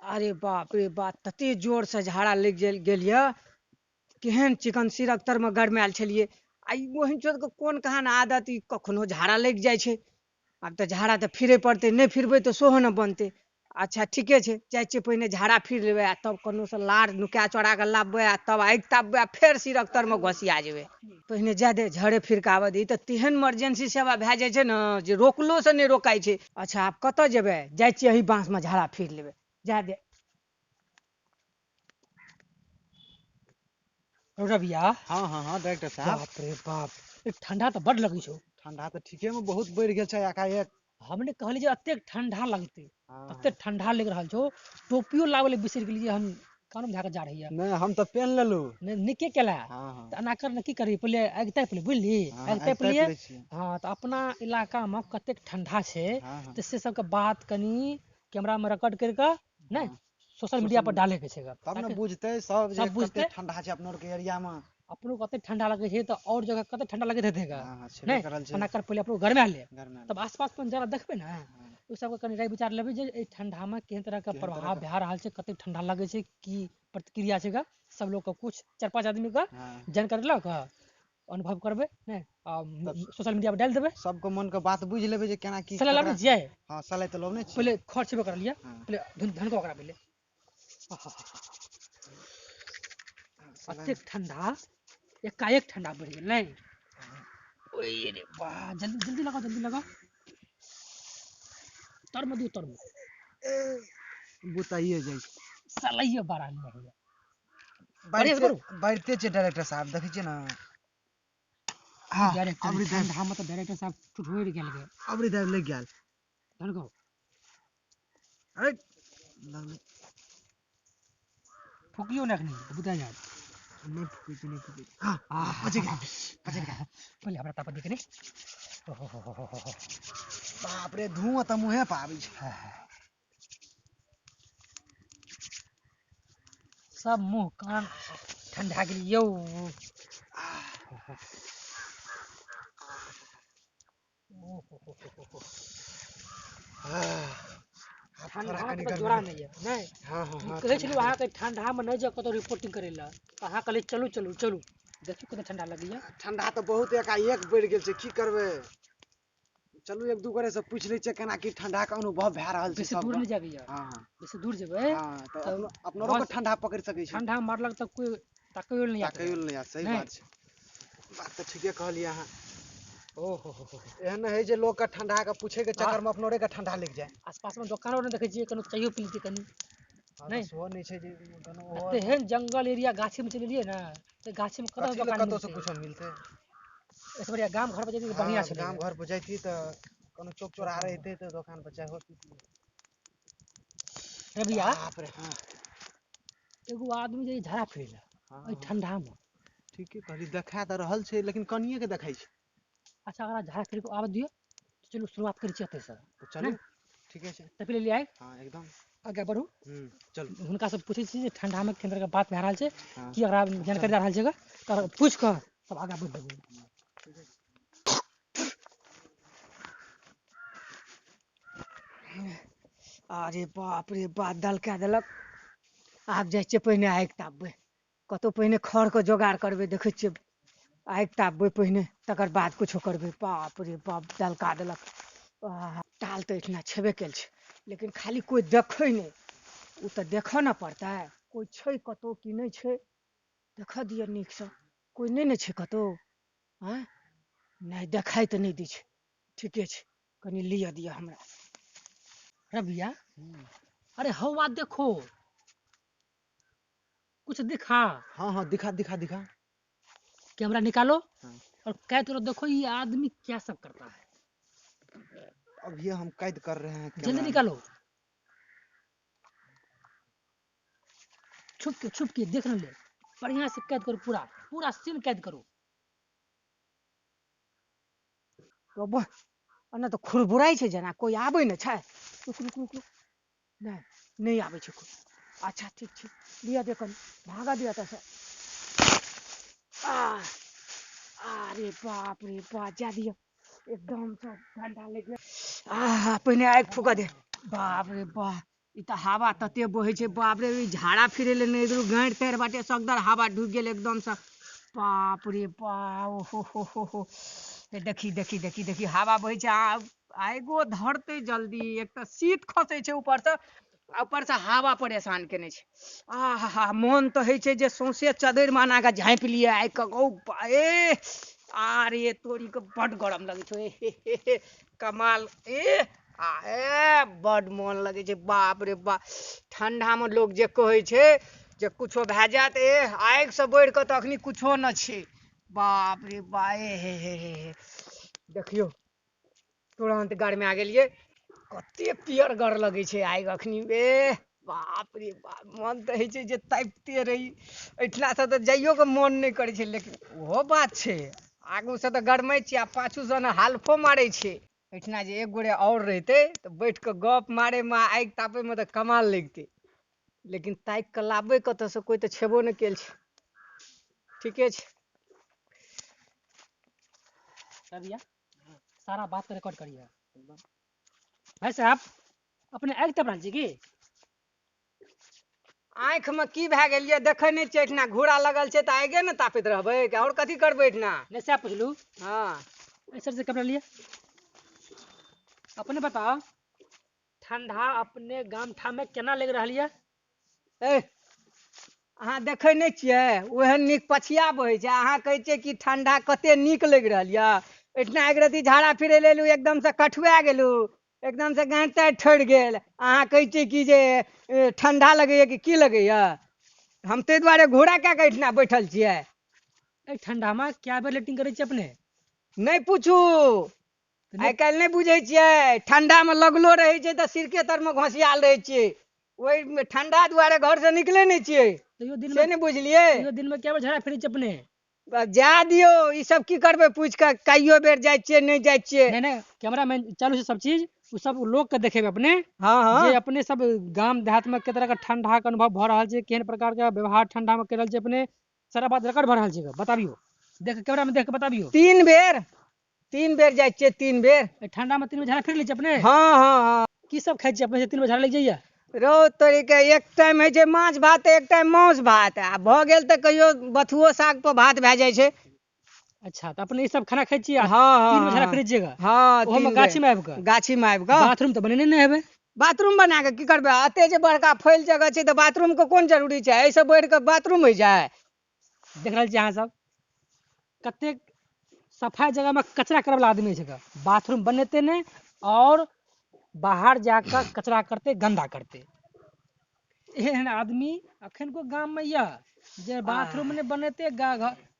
अरे बाप रे बाप, तते जोर से झाड़ा लागि गेल यऽ। केहन चिकन सिरक तरमे गरमायल छलियै। आ ई बहिनचोदके कोन कहान आदत, ई कखनो झाड़ा लागि जाइ छै। आब तऽ झाड़ा तऽ फिरै पड़तै, नहि फिरबै तऽ सेहो नहि बनतै। अच्छा ठीके छै, जाइ छियै पहिने झाड़ा फिर लेबै आ तब कन्नोसँ लार नुका चोरा कऽ लाबबै आ तब आगि तापबै आ फेर सिरक तरमे घोसिया जेबै। पहिने जाय दे, झड़े फिर कऽ आबऽ दे। ई तऽ तेहन इमरजेंसी सेवा भए जाइ छै ने जे रोकलोसँ नहि रोकाइ छै। अच्छा आब कतऽ जेबै? जाइ छियै एही बाँसमे झाड़ा फिर लेबै, जाय दे। रबिया। हाँ हाँ हाँ डायरेक्टर साहब। बाप रे बाप, ई ठंडा तऽ बड लगै छौ। ठंडा तऽ ठीके में बहुत बढ़ि गेल छै एकाएक। हमने कहली जे एतेक ठंडा लगतै, हाँ। एतेक ठंडा लागि रहल छौ, टोपियो लाबै लए बिसरि गेलियै हम, कानून भए कऽ जा रही है। नहि हम तऽ पेन लेलहुँ। नहि नीके केला। हाँ हाँ। तऽ एना कर ने, की करी पहिले आगि तापि ले, बुझली? हाँ, आगि आगि तापि तापि लिए। लै छियै। हाँ तऽ अपना इलाकामे कतेक ठंडा छै, हाँ हाँ। तऽ से सबके बात कनि कैमरामे रिकॉर्ड करि कऽ नहि हाँ। सोशल मीडिया पर डाले के छै। तब ने बुझतै सब जे सब बुझतै। कते ठंडा छै अपनो आरके एरिया मे। अपनो कते ठंडा लगै छै तऽ और जगह कते ठंडा लगैत हेतै गा। हाँ, हाँ, छेबे नहि, करल छै। एना कर पहिले अपनो गरमा ले, गरमा ले। तब आसपास पर जरा देखबै ने, हाँ। ओहि सबके कनि राय विचार लेबै जे एहि ठंडा मे केहन तरह के केहन प्रभाव तरह के- भए रहल छै, कते ठंडा लगै छै, की प्रतिक्रिया छै गा। सब लोग के कुछ 4-5 आदमी के हाँ। जानकारी लऽ कऽ अनुभव करबै नहि, आ तब सोशल मीडिया पर डालि देबै। सबके मन के बात बुझि लेबै जे केना की सलाह लाबै ककरा- छियै? हाँ, सलाह तऽ लौने छियै। पहिले खर्च छेबे करलियै। हाँ। पहिले धुनका ओकरा पहिले। एतेक ठंडा, एकाएक ठंडा बढ़ि गेल नहि? ओए रे वाह, जल्दी जल्दी लगाओ, जल्दी लगाओ। तरमे दियौ, तरमे। बुताइए जाइ छै। सलाइए बड़ा नहि होइए। बढ़िते बढ़िआँ से करू। बढ़िते छै डायरेक्टर साहब, देखै छियै ने। हाँ, डायरेक्टर अबरी दाबि- ठंडा में तऽ डायरेक्टर साहब ठुठुरि गेल गे। अबरी दाबि लागि गेल। धनगो। अरे, लगलै। फुकियो ने एखनी, बुझा जायत। नहि फुकै छै, नहि फुकै छै। हाँ, आह, बचि गेल, बचि गेल। पहिले हमरा तापत दिख नहि। बाप रे, धुआं तऽ मुँहे पर आबै छै। सब मुँह कान ठंडा गेल यौ। थोड़ा ठंडा कनि के तऽ गर्मी जोड़ा भेल। नहि यऽ, नहि? हाँ, हाँ, हाँ, कहै छलहुँ ठंडा अहाँके ठंडा मे नहि जाउ कतहु रिपोर्टिंग करै लए, तऽ अहाँ कहलियै चलू चलू चलू। देखियौ कते ठंडा लगैया। ठंडा तऽ बहुत एकाएक बढ़ि गेल छै, की करबै? चलू एक दू गोरे से पूछि लै छियै केना की ठंडा के अनुभव भए रहल छै बेसी दूर सबके। नहि जाबैया। हाँ, हाँ। बेसी दूर जेबै हाँ, तऽ तऽ अपनो के बस ठंडा पकड़ि सकै छै। ठंडा मारलक तऽ कोइ ताकैयो लए नहि आयत। ताकैयो लए नहि आयत, सही नहि। बात छै। बात तऽ ठीके कहलियै अहाँ। ओ हो हो हो हो। एहन नहि हइ जे लोकके ठंडा के पूछे के चक्कर मे अपनो के ठंडा लागि जाय। आसपास मे दोकानो नहि देखै छियै, कोनो चाइयो पी लेतियै कनि। हाँ, नहि। तऽ सेहो नहि छै जे कोनो ओहो- तेहन जंगल एरिया गाछी मे चलि एलियै ने, तऽ गाछी मे कतऽ कथी लए दोकान कतौ से मिलतै? कुछो मिलतै। एहिसँ बढ़िआँ गाम घर पर जैतियै तऽ बढ़िआँ हाँ, छलै। गाम घर पर जैतियै तऽ कोनो चौक चौराहा रहितै तऽ दोकान पर चाहो पीतियै। रबिया, बाप रे, हाँ। एगो आदमी जे झाड़ा फिरै लए, हाँ, एहि हाँ। ठंडा मे। ठीके कहली, देखा तऽ रहल छै लेकिन कनिये के देखै छै। अच्छा, अगर झाड़ा फिर कऽ आबऽ दियौ, चलू शुरुआत करै छी एतयसँ। तऽ चलू, नहि? ठीके छै। तऽ पहिले आइ। हाँ, एकदम। आगाँ बढ़ू। चलू। हुनका से पूछै छी जे ठंडा मे केहन तरहके बात भए रहल छै, हाँ। की ओकरा जानकारी दए रहल छै गे, तऽ पूछि कऽ तब आगाँ बढ़ि देबै। अरे बाप रे बाप, दलका देलक। आब जाइ छियै पहिने आगि तापबै, कतहु पहिने खरके जोगाड़ करबै। देखै छियै आगि तापबै पहिने, तकर बाद कुछो करबै। बाप रे बाप, दलका देलक। आह, टाल तऽ एहिठिना छेबे कयल छै, लेकिन खाली कोइ देखै नहि। ओ तऽ देखऽ ने पड़तै, कोइ छै कतहु कि नहि छै। देखऽ दिअ नीकसँ, कोइ नहि ने छै कतहु। आँय, नहि देखाइ तऽ नहि दै छै। ठीके छै, कनि लिअ दिअ हमरा। रबिया, अरे हवा देखो, कुछ दिखा। हाँ हाँ, दिखा दिखा दिखा। कैमरा निकालो। हाँ। और कैद करो, देखो ये आदमी क्या सब करता है। अब ये हम कैद कर रहे हैं जल्दी कैमरा में। निकालो, छुप के छुप के देख ले, बढ़िया से कैद करो, पूरा पूरा सीन कैद करो। तो बह, एना तऽ खुरबुराइ छै जेना कोइ आबै ने छै। रुक रुक रुक रुक, नहि नहि आबै छै कोइ। अच्छा ठीक छै, लिअ दे कनि, भागऽ दिअ एतऽसँ। आह, अरे बाप रे बाप, जा दिअ, एकदम सँ ठंडा लागि गेल। आह, पहिने आगि फूकऽ दे। बाप रे बाप, ई तऽ हवा तते बहै छै, बाप रे, ई झाड़ा फिरै लए नहि इधर गाँठि तारि बाटे सगदर हवा ढुकि गेल एकदमसँ। बाप रे बाप, ओ हो हो हो हो, देखी देखी देखी देखी हवा बहै छै। आ आगिओ धरतै जल्दी। एक तऽ शीत खसै छै ऊपरसँ, आ ऊपरसँ हवा परेशान केने छै। आ हा हा, मोन तऽ होइ छै जे सौंसे चद्दरिमे एना कऽ झाँपि लिअ आगिके। गौ ए आरे तोरीके, बड्ड गरम लगै छै। हे हे हे, कमाल, ए आ ए बड्ड मोन लगै छै। बाप रे बाप, ठण्डामे लोक जे कहै छै जे कुछो भए जायत, ए आगिसँ बढ़ि कऽ तऽ अखनी कुछो नहि छै। बाप रे बा, ए हे हे हे हे, देखियौ तुरन्त गरमा गेलियै। कते पियरगर लगै छै आगि अखनी। ए बाप रे बाप, मन तऽ होइ छै जे तापिते रही। एहिठिनासँ तऽ जाइयोके मोन नहि करै छै, लेकिन ओहो बात छै, आगूसँ तऽ गरमै छियै आ पाछूसँ ने हालफो मारै छै। एहिठिना जे एक गोरे आओर रहितै तऽ बैठ कऽ गप मारैमे आ आगि तापैमे तऽ कमाल लगितै, लेकिन ताकि कऽ लाबबै कतऽसँ, कोइ तऽ छेबो नहि कयल छै। ठीके छै। रबिया, सारा बात के रिकॉर्ड करिए। भाई साहब, अपने आगि तापि रहल छी की? आँखिमे की भए गेल यऽ, देखै नहि छियै? एहिठिना घोड़ा लगल छै तऽ आगिए ने तापैत रहबै कि आओर कथी करबै एहिठिना? नहि, सएह पुछलू। हँ। एहि सर से कपड़ा लिअ। अपने बताओ, ठंडा अपने गाम ठाम में केना लागि रहल यऽ? ए अहाँ देखै नहि छियै, ओहन नीक पछिया बहै छै, अहाँ कहै छियै कि ठंडा कते नीक लागि रहल यऽ। एहिठिना एक रत्ती झाड़ा फिरै लए एलहुँ, एकदमसँ कठुआ गेलहुँ, एकदमसँ गाँठि ताँठि ठरि गेल। अहाँ कहै छियै कि जे ठंडा लगैया कि की लगैया? हम ताहि दुआरे घोड़ा कए कऽ एहिठिना बैठल छियै। एहि ठंडा में कए बेर लेट्रिन करै छियै अपने? नहि पूछू, आइ काल्हि नहि बुझै छियै, ठंडामे लगलो रहै छै तऽ सिरके तरमे घोसियाल रहै छियै। ओहि ठंडा दुआरे घरसँ निकलै नहि छियै। तैयो दिन से में नहि बुझलियै? तैयो दिन में कए बेर झाड़ा फिरै छियै अपने? जा दियौ, ई सब की करबै पूछि कऽ? कइयो बेर जाइ छियै, नहि जाइ छियै। नहि नहि, कैमरा मैन चालू छै, सब चीज ओ सब लोक के देखेबै अपने। हँ हँ, जे अपने सब गाम देहात में के तरह के ठंडा के अनुभव भऽ रहल छै, केहन प्रकार के व्यवहार ठंडा में कर रहल छै अपने, सारा बात रिकॉर्ड भऽ रहल छै। बताबियौ, देख कैमरा में देख के बताबियौ। तीन बेर, तीन बेर जाइ छियै, तीन बेर। एहि ठंडा में 3 बेर झाड़ा फिर लै छियै अपने? हँ हँ हँ। की सब खाइ छियै अपने से 3 बेर झाड़ा लागि जाइया? रौ तोरीके, एक टाइम होइ छै माछ भात, एक टाइम मासु भात, आ भऽ गेल तऽ कहियो बथुओ साग पर भात भए जाइ छै। अच्छा, तऽ अपने ई सब खाना खाइ छियै? हँ हँ। 3 बेर झाड़ा फिरै छियै? हँ। ओहोमे तीन बेर। गाछी में आबि कऽ? गाछी में आबि कऽ। बाथरूम तऽ बनेने नहि हेबै? बाथरूम बना कऽ की करबै? एते जे बड़का फैल जगह छै तऽ बाथरूम के कोन जरूरी छै? एहिसँ बढ़ि कऽ बाथरूम होइ छै? देख रहल छी अहाँ सब, कतेक सफाइ जगह में कचरा करय वाला आदमी छै। बाथरूम बनेते नहि और बाहर जाकऽ कचरा करते, गंदा करते। एहन आदमी अखन को गाम में यऽ जे बाथरूम नहि बनेते,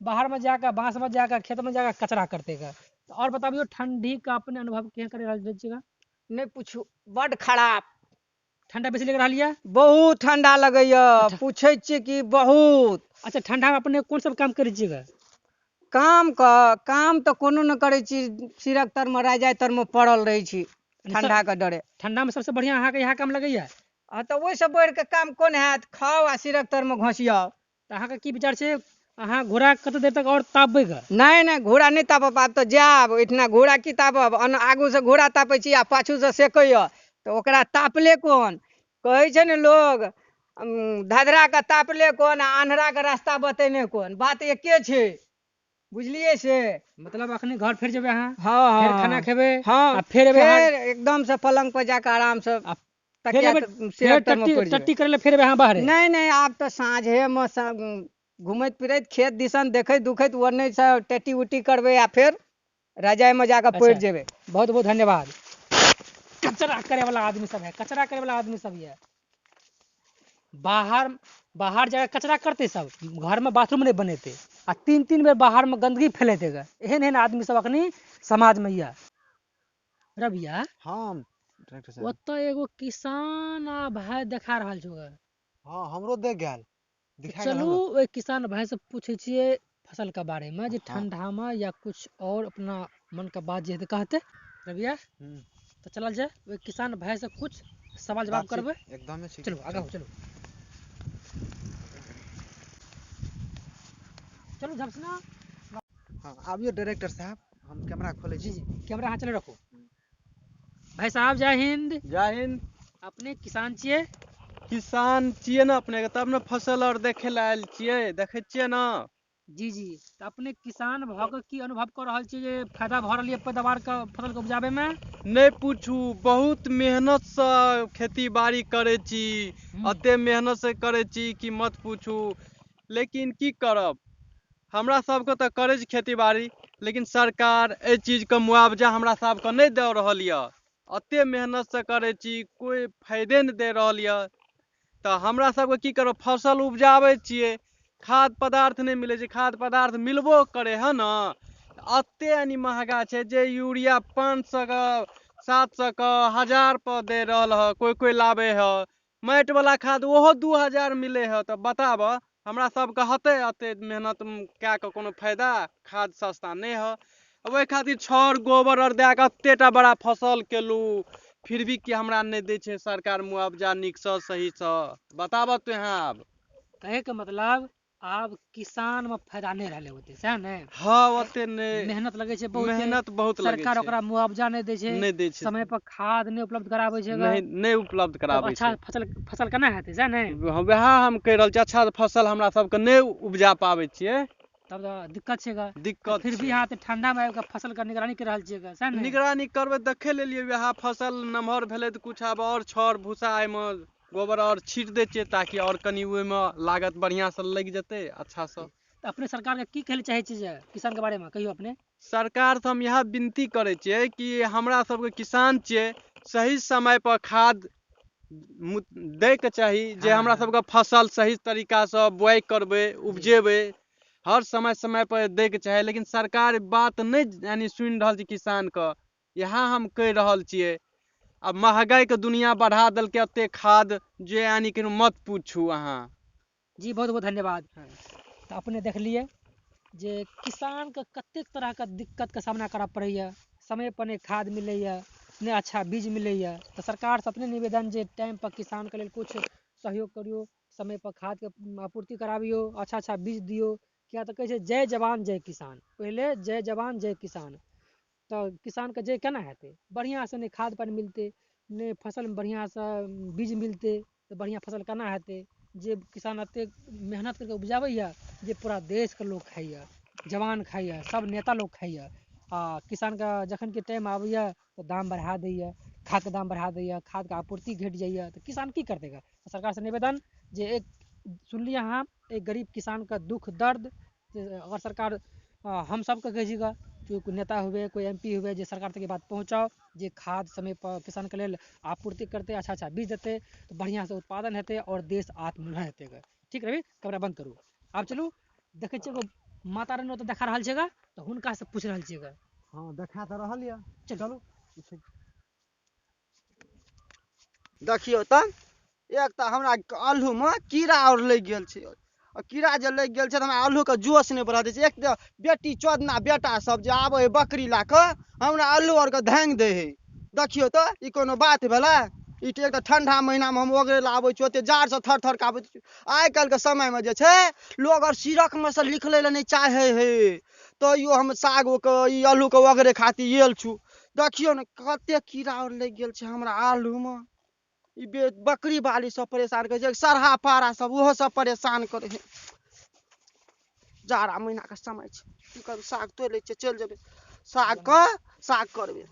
बाहर में जाकऽ, बांस में जाकऽ, खेत में जाकऽ कचरा करते ग। तऽ और बताबियौ, ठंडी का अपने अनुभव केहन कर रहल छियै? नहि पूछू, बड्ड खराब। ठंडा बेसी लागि रहल यऽ? बहुत ठंडा लगैया, पूछै छियै कि बहुत। अच्छा, ठंडा में अपने कोन सब काम करै छियै ग? काम कऽ काम तऽ कोनो नहि करै छी, सिरक तरमे रजाइ तरमे पड़ल रहै छी ठंडा के डरे। ठंडा में सबसे बढ़िया अहाँके इएह काम लगैया? आ तऽ ओहिसँ बढ़ि कऽ काम कोन हैत? खाउ आ सिरक तरमे घोसियाउ। तऽ अहाँके की विचार छै, अहाँ घोड़ा कते देर तक और तापबै ग? नहि नहि, घोड़ा नहि तापब, आब तऽ जायब। एहिठिना घोड़ा की तापब? आगूसँ घोड़ा तापै छी आ पाछूसँ सेकैया, तऽ ओकरा तापले कोन? कहै छै ने लोग, धधरा के तापले कोन आ अन्हरा के रास्ता बतेने कोन, बात एके छै, बुझलियै से? मतलब अखनी घर फेर जेबै अहाँ? हँ। फेर हँ। खाना खेबै? हँ। आ फेर एबै अहाँ? फेर एकदम से पलंग पर जाके आराम से आ फेर तकिया एबै, सिरक फेर तरमे टट्टी पड़ि जेबै। टट्टी करै लए फेर एबै अहाँ बाहरे? नहि नहि, आब तऽ साँझेमे घुमैत फिरैत खेत दिसन देखैत दुखैत ओन्ने से टट्टी उट्टी करबै आ फेर रजाइमे जाकऽ पड़ि अच्छा। जेबै। बहुत बहुत धन्यवाद। कचरा करे वाला आदमी सब है, कचरा करे वाला आदमी सब ये। बाहर बाहर जाके कचरा करते सब, घर में बाथरूम नहीं बनेते आ 3-3 बेर बाहर में गंदगी फैलेते ग। एहन एहन आदमी सब अखनी समाज में ये। रबिया, हाँ डायरेक्टर साहब, ओतऽ एगो किसान आ भाई देखा रहल छौ ग। हाँ, हमरो देख गेल, दिखा गेल चलू हमरो। ओहि किसान भाई से पूछै छियै फसल के बारे में, जे हाँ। ठंडा में या कुछ और अपना मन के बात जे हेतै कहते। रबिया, तऽ चलल जाय ओहि किसान भाई से कुछ सवाल जवाब बातचीत करबै। एकदमे ठीक। चलू आगाँ चलू, चलू झपसना। हाँ, आबियो डायरेक्टर साहब, हम कैमरा खोलै जी छी। जी, कैमरा अहाँ चले रखू। भाई साहब, जय हिंद। जय हिंद। अपने किसान छियै? किसान छियै ने अपने के, तब ने फसल और देखे लए आयल छियै, देखै छियै ने। जी जी, तऽ अपने किसान भऽ कऽ की अनुभव कऽ रहल छियै जे फायदा भऽ रहल यऽ पैदावार के फसल के उपजाबे मे? नहि पूछू, बहुत मेहनत सँ खेती बाड़ी करै छी, एते मेहनत से करै छी कि मत पूछू। लेकिन की करब, हमरा सबके तऽ करै छी खेती बाड़ी, लेकिन सरकार एहि चीजके मुआवजा हमरा सबके नहि दऽ रहल यऽ। एते मेहनत से करै छी, कोइ फायदे नहि दऽ रहल यऽ। तऽ हमरा सबके की करब, फसल उपजाबै छियै, खाद पदार्थ नहि मिलै छै। खाद पदार्थ मिलबो करै है ने, एते यानी महगा छै जे यूरिया 500 के, 700 के, 1000 पर दे रहल है। कोइ कोइ लाबै है माटि वाला खाद, ओहो 2000 मिलै है। तऽ बताबऽ, हमरा सबके हेतै एते मेहनत कए कऽ कोनो फायदा? खाद सस्ता नहि है। ओहि खातिर छाउर गोबर आर दए कऽ एतेटा बड़ा फसल केलहुँ, फिर भी कि हमरा नहि दै छै सरकार मुआवजा नीकसँ सहीसँ। बताबऽ तोहें आब। कहैके मतलब आब किसान मे फायदा नहि रहलै ओते, सएह ने? हँ, ओते नहि। मेहनत लगै छै बहुत, मेहनत बहुत लगै सरकार छै, ओकरा मुआवजा नहि दै छै, नहि दै छै, समय पर खाद नहि उपलब्ध कराबै छै, नहि नहि उपलब्ध तब कराबै अच्छा छै। फसल फसल केना हेतै, सएह ने? वएह हम कहि रहल छी, अच्छा फसल हमरा सबके नहि उपजा पाबै छियै, तब तऽ दिक्कत छै ग। दिक्कत फिर भी छै। अहाँ तऽ ठंडा मे आबि कऽ फसल के निगरानी करि रहल छियै ग, सएह ने? निगरानी करबै, देखे लेलियै वएह फसल नमहर भेलै तऽ कुछ आब आओर छाउर भूसा एहिमे गोबर आओर छीट दै छियै, ताकि आओर कनि ओहिमे लागत बढ़िआँसँ लागि जेतै अच्छासँ। तऽ अपने सरकार के की कहै लए चाहै छियै जे किसान के बारे मे कहियौ अपने? सरकारसँ हम इएह विनती करै छियै कि हमरा सबके किसान छियै, सही समय पर खाद दैके चाही, जे हमरा सबके फसल सही तरीकासँ बुआइ करबै, उपजेबै, हर समय समय पर दैके चाही। लेकिन सरकार बात नहि यानी सुनि रहल छै किसानके, इएह हम कहि रहल छियै। आब महगाइके दुनिआ बढ़ा देलकै एते खाद जे यानी कि मत पूछू अहाँ। जी बहुत बहुत धन्यवाद। तऽ अपने देखलियै जे किसानके कतेक तरहके दिक्कतके सामना करऽ पड़ैया, समय पर नहि खाद मिलैया, नहि अच्छा बीज मिलैया। तऽ सरकारसँ अपने निवेदन जे टाइम पर किसानके लेल किछु सहयोग करियौ, समय पर खादके आपूर्ति कराबियौ, अच्छा अच्छा बीज दियौ। किया तऽ कहै छै जय जवान जय किसान, पहिले जय जवान जय किसान। तऽ किसानके जय केना हेतै? बढ़िआँसँ नहि खाद पानि मिलतै, नहि फसलमे बढ़िआँसँ बीज मिलतै, तऽ बढ़िआँ फसल केना हेतै? जे किसान एतेक मेहनत करिकऽ उपजाबैया, जे पूरा देशके लोक खाइया, जवान खाइया, सब नेता लोक खाइया, आ किसानके जखन कि टाइम आबैया तऽ दाम बढ़ा दैया, खादके दाम बढ़ा दैया, खादके आपूर्ति घटि जाइया, तऽ किसान की करतै ग? सरकारसँ निवेदन जे एक सुनलियै अहाँ एक गरीब किसानके दुःख दर्द, अगर सरकार हम सबके कहै छी ग, कोइ नेता हुए, कोइ MP हुए, जे सरकार तक ई बात पहुँचाओ जे खाद समय पर किसानके लेल आपूर्ति करतै, अच्छा अच्छा बीज देतै, तऽ बढ़िआँसँ उत्पादन हेतै आओर देश आत्मनिर्भर हेतै ग। ठीक रवि, कैमरा बंद करू। आब चलू देखै छियै एगो माता रानी ओतऽ देखा रहल छै ग, तऽ हुनकासँ पूछि रहल छियै ग। हँ, देखा तऽ रहल यऽ, चलू। देखियौ तऽ एक तऽ हमरा आलूमे कीड़ा आओर लागि गेल छै, आ कीड़ा जे लागि गेल छै तऽ हमरा आलूके जोश नहि बढ़ऽ दै छै। एक तऽ बेटी चोदना बेटा सब जे आबै है बकरी लए कऽ हमरा आलू आरके धांगि दै है। देखियौ तऽ ई कोनो बात भेलै? ई तऽ एक तऽ ठंडा महीनामे हम ओगरै लए आबै छी, ओते जाड़सँ थर थर काँपैत छी। आइ काल्हिके समयमे जे छै लोग आर सिरकमे सँ निकलै लए नहि चाहै है, तैयो हम साग के ई आलूके ओगरै खातिर आयल छु। देखियौ ने कते कीड़ा आर लागि गेल छै हमरा आलूमे। ई बकरी बाली सब परेशान करै छै, सरहा पारा सब ओहो सब परेशान करै है। जाड़ा महीना के समय छै, की करबै, साग तोड़ि लै छियै, चलि जेबै साग के साग करबै।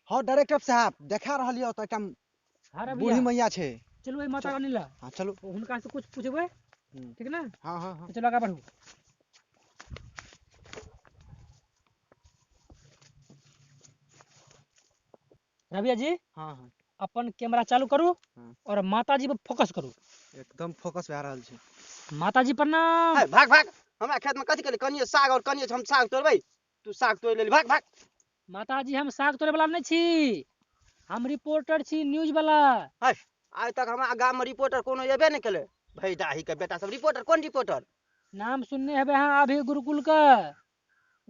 हँ डायरेक्टर साहब, देखा रहल यऽ ओतऽ एकटा बूढ़ी मैया छै। चलू ओहि माता रानी लए। हँ चलू, हुनका से कुछ पूछबै, ठीक ने? हँ हँ हँ, चलू आगाँ बढ़ू। रविया जी, हाँ हाँ, अपन कैमरा चालू करू और माताजी पर फोकस करू। एकदम फोकस भए रहल छै। माताजी प्रणाम। भाग भाग, हमरा खेत में कथी केली? कनिये साग और कनिये हम साग तोड़बै, तू साग तोड़ि लेली, भाग भाग। माताजी हम साग तोड़े वाला नहीं छी, हम रिपोर्टर छी, न्यूज वाला। आइ तक हमरा गाम में रिपोर्टर कोनो एबे नहीं केले, भैदाही के बेटा सब रिपोर्टर, कोन रिपोर्टर? नाम सुनने हेबै अहाँ अभी गुरुकुल के,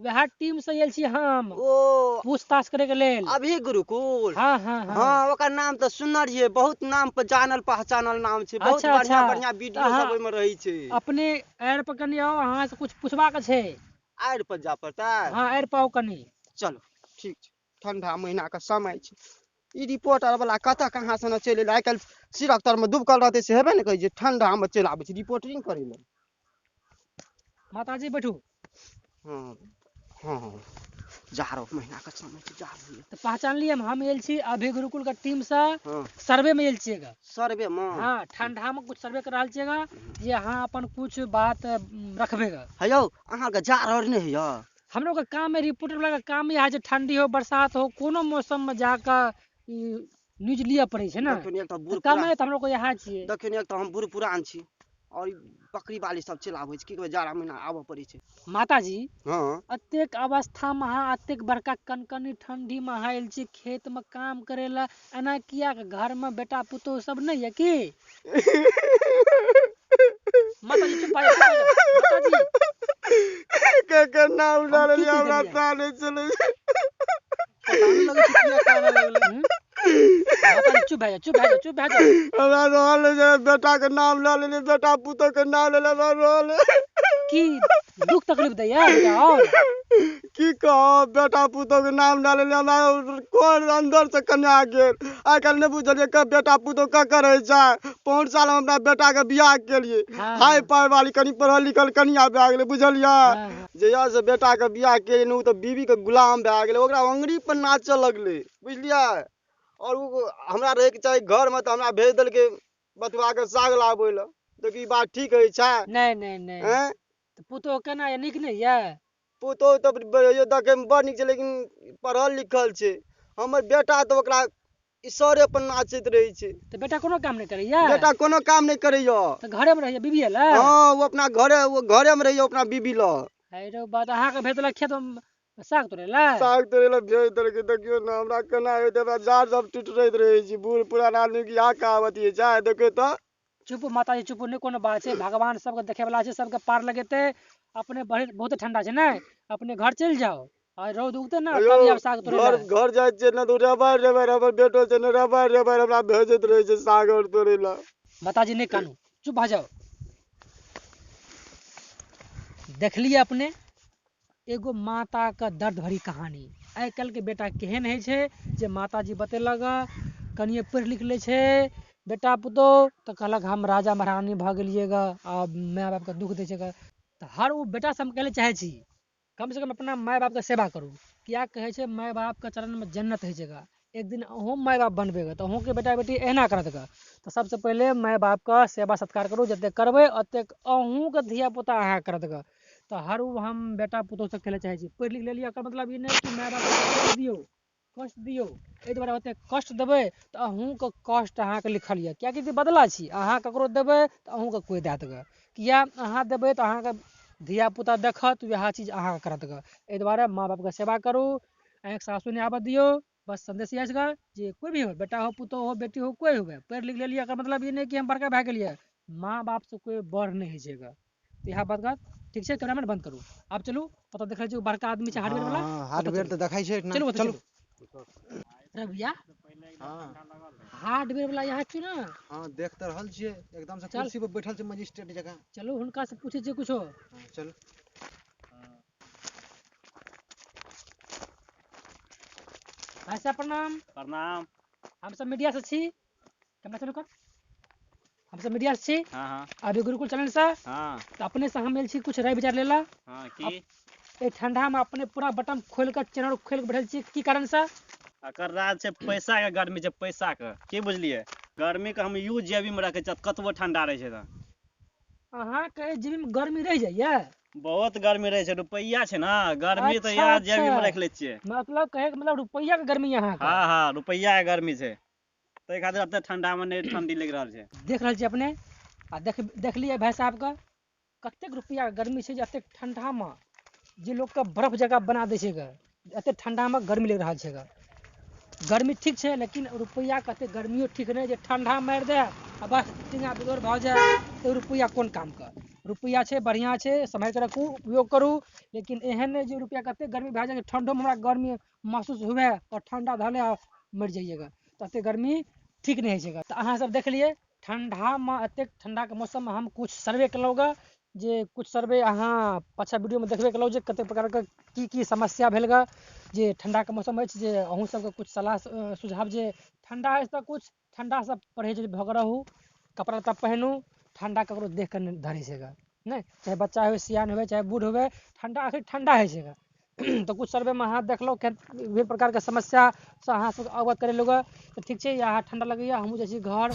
वएह टीम से आयल छी हम ओ पूछताछ करे के लेल। अभी गुरुकुल? हाँ हाँ हाँ, हाँ ओकर नाम तऽ सुनल रहियै, बहुत नाम पर जानल पहचानल नाम छै, बहुत अच्छा, बढ़िया अच्छा। बढ़िया वीडियो सब ओहिमे रहै छै। अपने आड़ि पर कनि आउ, अहाँ से कुछ पूछबाक छै। आड़ि पर जा पड़तै? हाँ आड़ि पर आउ कनि। चलो ठीक छै, ठंडा महीना के समय छै। ई रिपोर्टर वाला कतऽ कहाँ से ने चलि एलै। आइ काल्हि सिरक तरमे दुबकल रहतै से हेबे ने करै छै, ठंडामे चलि आबै छै रिपोर्टिंग करै लए। माताजी बैठू। हँ हँ, जाड़ो महीना के समय छै, जाड़ होइए। तऽ पहचानलियै हम आयल छी अभी गुरुकुल के टीम से। हँ। सर्वे में आयल छियै ग। सर्वे मे? हाँ, ठंडा में कुछ सर्वे कर रहल छियै ग, जे अहाँ अपन कुछ बात रखबै ग। हे यौ, अहाँके जाड़ आओर नहि होइए? हमरो के काम है, रिपोर्टर वाला के काम इएह छै, ठंडी हो बरसात हो कोनो मौसम में जाकर न्यूज लिअ पड़ै छै ने। देखियौ ने, एक तऽ बूढ़ तऽ काम पुरान है तऽ हमरो के इएह छियै। देखियौ ने, एक तऽ हम बूढ़ पुरान छी और ई बकरी बाली सब चलि आबै छै, की कहबै, जाड़ा महीना आबऽ पड़ै छै। माताजी। हँ। अतेक अवस्था में अहाँ अतेक बड़का कनकनी ठंडी में अहाँ आयल छी खेत में काम करे ला, एना किया? घर में बेटा पुतोह सब नहीं है की? माताजी चुप भऽ जाउ, चुप भऽ जाउ। माताजी, के नाम हम डाललियै की हमरा देलियै? प्राण चलै छै। पता नहि लगै छै किया कानऽ लगलै। माताजी चुप भए जाउ, चुप भए जाउ, चुप भए जाउ। हमरा रहल नहि छै, बेटा के नाम लऽ लेलियै, बेटा पुतोह के नाम लेलियै, हमरा रहल नहि। की दुख तकलीफ दैया बेटा और? की कहब, बेटा पुतोह के नाम लऽ लेलियै, हमरा कोन अंदर से कन्या गेल। आइ काल्हि नहि बुझलियै के बेटा पुतोह ककर होइ छै। 5 साल हम अपना बेटा के बियाह केलियै, हाई पाई वाली कनि पढ़ल लिखल कनिया भए गेलै, बुझलियै? हाँ। जहिया से बेटा के बियाह केलियै ने, ओ तऽ बीबी के गुलाम भए गेलै, ओकरा अंगुरी पर नाचऽ लगलै, बुझलियै? और ओ हमरा रहैके चाही घरमे, तऽ हमरा भेज देलकै बथुआ के साग लाबै लए। देखी, ई बात ठीक होइ छै? नहीं नहीं नहीं। आँय? तऽ पुतोह केना यऽ, नीक नहीं यऽ? पुतोह तऽ देखैमे बड़ नीक छै, लेकिन पढ़ल लिखल छै। हमर बेटा तऽ ओकरा इशारे पर नाचैत रहै छै। तऽ बेटा कोनो काम नहीं करैया? बेटा कोनो काम नहि करैया। तऽ घरे में रहैया बीबी लए? हँ, ओ अपना घरे, ओ घरे मे रहैया अपना बीबी लग। है रौ बात, अहाँके भेजलक खेत में साग तोड़ै लए? साग तोड़ै लए भेज देलकै। देखियौ ने, हमरा केना हेतै? हमरा जाड़ सब टुटैत रहै छै। बूढ़ पुरान आदमी के इएह कहावत होइ छै, देखियौ तऽ। चुप माताजी चुप, नहि कोनो बात छै, भगवान सबके देखे वाला छै, सबके पार लगेतै। अपने बड़ी बहुते ठंडा छै ने, अपने घर चलि जाओ आ रौद उगतै ने यौ, तब आयब साग तोड़ै घर लए। घर जाइ छियै ने तऽ रेबाड़ रेबाड़ हमर बेटो छै ने, रेबाड़ रेबाड़ हमरा भेजैत रहै छै साग आर तोड़ै लए। माताजी नहि कानू, चुप भऽ जाओ। देखलियै अपने एगो माता के दर्द भरी कहानी। आइ काल्हि के बेटा केहन होइ छै जे माताजी बतेलक, कनिये पढ़ि लिख लै छै बेटा पुतोह तऽ कहलक हम राजा महारानी भऽ गेलियै ग, आ माय बापके दुख दै छै ग। तऽ हर ओ बेटासँ हम कहै लए चाहै छी, कमसँ कम अपना माय बापके सेवा करू। किया कहै छै माय बापके चरणमे जन्नत होइ छै ग। एक दिन अहूँ माय बाप बनबै ग तऽ अहूँके बेटा बेटी एहिना करत ग। तऽ सबसँ पहिले माय बापके सेवा सत्कार करू, जतेक करबै ओतेक अहूँके धियापुता अहाँके करत ग। तऽ हर ओ हम बेटा पुतोहसँ कहै लए चाहै छी, पढ़ि लिख लेलियै एकर मतलब ई नहि कि माय बापके कष्ट दियौ, कष्ट दियौ। एहि दुआरे ओतेक कष्ट देबै तऽ अहूँके कष्ट अहाँके लिखल यऽ, किएकि ई बदला छी। अहाँ ककरो देबै तऽ अहूँके कोइ दए देत। किया अहाँ देबै तऽ अहाँके धियापुता देखत, वएह चीज अहाँके करत ग। एहि दुआरे माँ बापके सेवा करू, आँखिसँ आँसू नहि आबऽ दियौ। बस संदेश इएह छै जे कोइ भी हो, बेटा हो पुतोह हो बेटी हो कोइ हुए, पढ़ि लिख लेलियै एकर मतलब ई नहि कि हम बड़का भए गेलियै। माँ बापसँ कोइ बड़ नहि होइ छै ग। तऽ इएह बात ग। ठीक छै, कैमरामैन बंद करू, आब चलू। ओतऽ देखै छियै बड़का आदमी छै हार्डवेयर वाला। हाँ, हार्डवेयर तऽ देखै छै। चलू ओतऽ। चलू। चलू रविया। हाँ। हार्डवेयर वाला यहाँ छी ने? हाँ, देख तऽ रहल छियै एकदम से। चल। कुर्सी पर बैठल छै मजिस्ट्रेट जकाँ। चलू हुनका से पूछै छियै कुछो। हाँ, चलू। भाई साहब प्रणाम। प्रणाम। हम सब मीडिया से छी, कैमरा चालू कर। हम सब मीडिया से छी। हाँ हाँ। अभी गुरुकुल चैनल से। हाँ। तऽ अपने से हम आयल छी कुछ राय विचार लेला। हाँ, की? एहि ठंडा में अपने पूरा बटन खोलि कऽ चैनल खोलि कऽ बैठल छी, की कारण से? एकर राज छै पैसा के गर्मी छै, पैसा के की बुझलियै, गर्मी के हम यूज जेबी में रखै छियै, कतबो ठंडा रहै छै तऽ। अहाँके एहि जेबी में गर्मी रहि जाइया? बहुत गर्मी रहै छै, रुपैआ छै ने, गर्मी तऽ अच्छा, इएह जेबी में अच्छा। रख लै छियै। मतलब कहै के मतलब रुपैआ के गर्मी अहाँके? हाँ हाँ, रुपैआ के गर्मी छै, ताहि खातिर एते ठंडा में नहि ठंडी लागि रहल छै। देख रहल छी अपने आ देखलियै भाई साहबके कतेक रुपैआ के गर्मी छै जे एतेक ठंडा में जे लोकके बर्फ जकाँ बना दै छै ग, एतेक ठंडा में गर्मी लागि रहल छै ग। गर्मी ठीक छै, लेकिन रुपैआ के एतेक गर्मियो ठीक नहि जे ठंडा मारि दे आ बस टींगा बेदोर भऽ जाय, तऽ रुपैआ कोन कामके? रुपैआ छै बढ़िआँ छै, सम्हारि कऽ रखू, उपयोग करू, लेकिन एहन नहि जे रुपैआ कतेक गर्मी भए जाय जे ठंडोमे हमरा गर्मी महसूस हुए आओर ठंडा धऽ ले आ मरि जाइए ग, तऽ एतेक गर्मी ठीक नहि होइ छै ग। तऽ अहाँ सब देखलियै ठंडामे, एतेक ठंडाके मौसममे हम कुछ सर्वे केलहुँ ग। जे कुछ सर्वे अहाँ पाछा वीडियोमे देखबे केलहुँ जे कतेक प्रकारके की की समस्या भेल गऽ, जे ठण्डाके मौसम अछि जे अहूँ सबके कुछ सलाह सुझाव जे ठण्डा अछि तऽ कुछ ठण्डासँ परहेज भऽ कऽ रहू, कपड़ा लत्ता पहिनू, ठण्डा ककरो देख कऽ नहि धरै छै गऽ, नहि चाहे बच्चा हुए, सियान हुए, चाहे बूढ़ हुए, ठण्डा आखिर ठण्डा होइ छै गऽ। तऽ कुछ सर्वेमे अहाँ देखलहुँ विभिन्न प्रकारके समस्यासँ अहाँ सबके अवगत करेलहुँ गऽ। तऽ ठीक छै, अहाँ ठण्डा लगैए, हमहूँ जाइ छी घर।